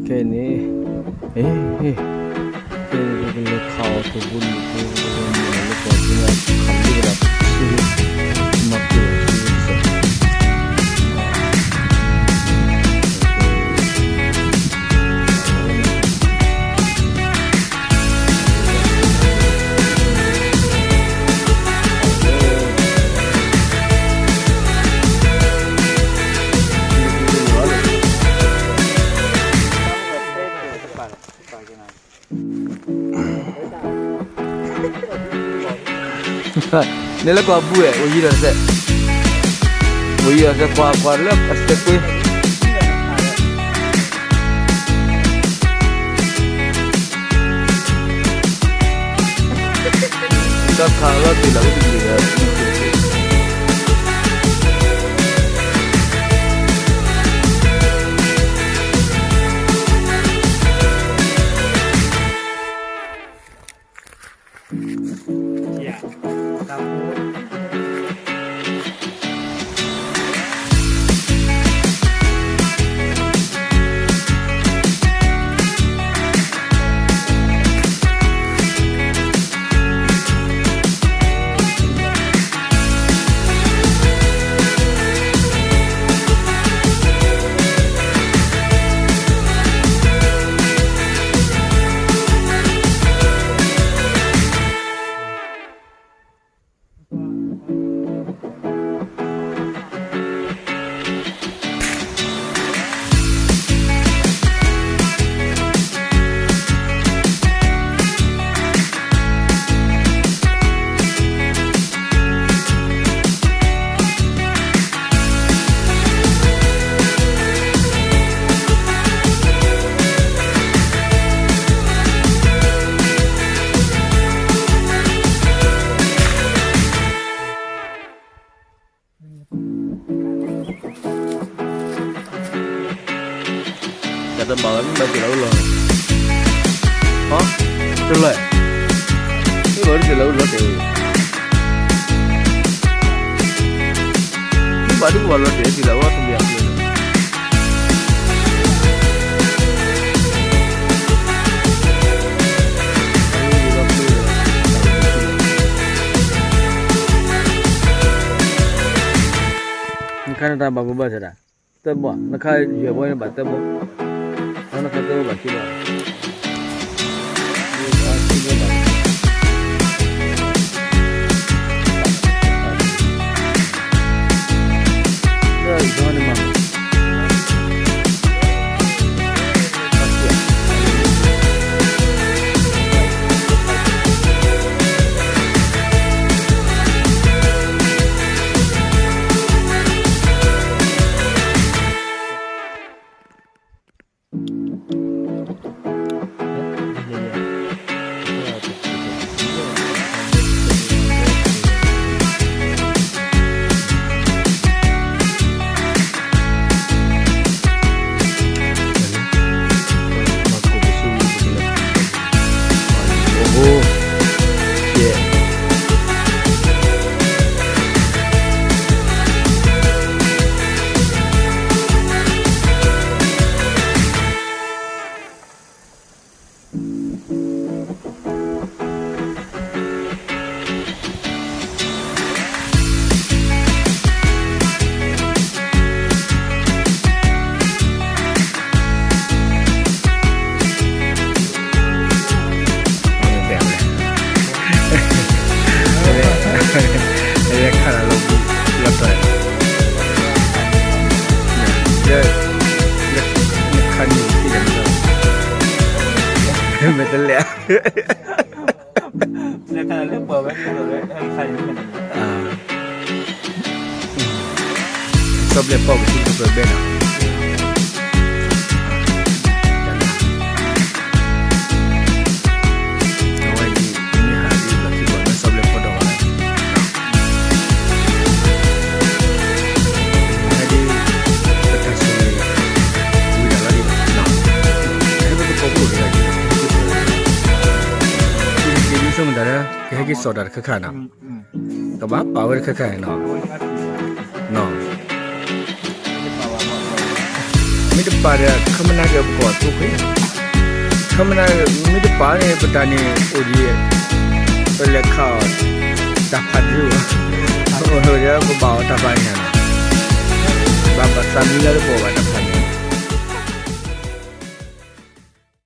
ခဲအံၤန့ၣ်, အဲ, ခဲအံၤန့ၣ် ပကလဲၤခးအီၤ ထိၣ်ဖိလံၣ်ဖိ ပကလဲၤမၤလၢပှၤကညီခးလၢကဒၣ်ဆူ မၤပှဲၤဆူစဲး န့ၣ်လၢကွၢ်ဘူၣ်ဝဲ အိၣ်ယံၤဒီးစဲး, အိၣ်ယံၤဒီးစဲး ကွၢ်ကွၢ်လၢအစဲးကွ့ ဒီးခးလီၤတ့ၢ်လီၤဝဲတဘျုးဒီး တၢ်တဘၣ်ဝဲ မ့ၢ်ဘၣ်တ့ၢ်လီၤအိၣ်လီၤ, ဟီ, တလၢ, မ့ၢ်ဘၣ်တ့ၢ်လီၤအိၣ်လီၤတဲာ်, မ့ၢ်ဘၣ်ဒုးကဘၣ်လီၤတဲာ်တ့ၢ်လီၤဝဲတမံၤအကျဲလီၤ. နခါနတၢ်ဘၣ်မူဘၣ်ဆဲးဒၣ်, သၢဘီ, နခါယဲၢ်ဘီန့ၣ်ဘၣ်သၢဘီ, နခါသၢဘီဘၣ်ခံဘီ, ခံဘီဘၣ် မ့ၢ်တလဲၣ် လၢခါလၢပှၤဝဲ လၢခါလၢ စီၤဘျဲၣ်ပီၢ်ကသူတပၢၢ်ဘဲနီၤ, အဝဲအံၤ မ့ၢ်ဟးဒ်လီၤထံဘၣ်လၢစီၤဘျဲၣ်ပီၢ်ဒီးဝဲ ဟဲဒ် ပတၢ်ဆိၣ်ဂ့ၤ ဝံၤဒၣ်လီၤဒ် ဟဲပကပိာ်ပအိၣ်တဂၤအံၤ ဟဲက့ၤဒ်ဆိကမိၣ်တၢ်ဒီး ကဟဲက့ၤစိာ်တၢ်တခါခါနီၤ, ကဘၣ်ပာ်ဝဲတခါခါနီၤ, နီၤ, မ့ၢ် တပာ်ဒီး ခီမနၤဒီးပကအီၣ်သိခွဲး, ခီမနၤမ့ၢ်တပာ်န့ၣ် ပတၢ်န့ၣ်အိၣ်ဒံး, ပလဲၤခးအီၣ်တၢ်ဖးဒိၣ်, ပဘၣ်အီၣ်တၢ်ဖးညါလီၤ, ဘၣ်ဘၣ်သးမံလၢတဘီၣ်ဘၣ်တၢ်ဖး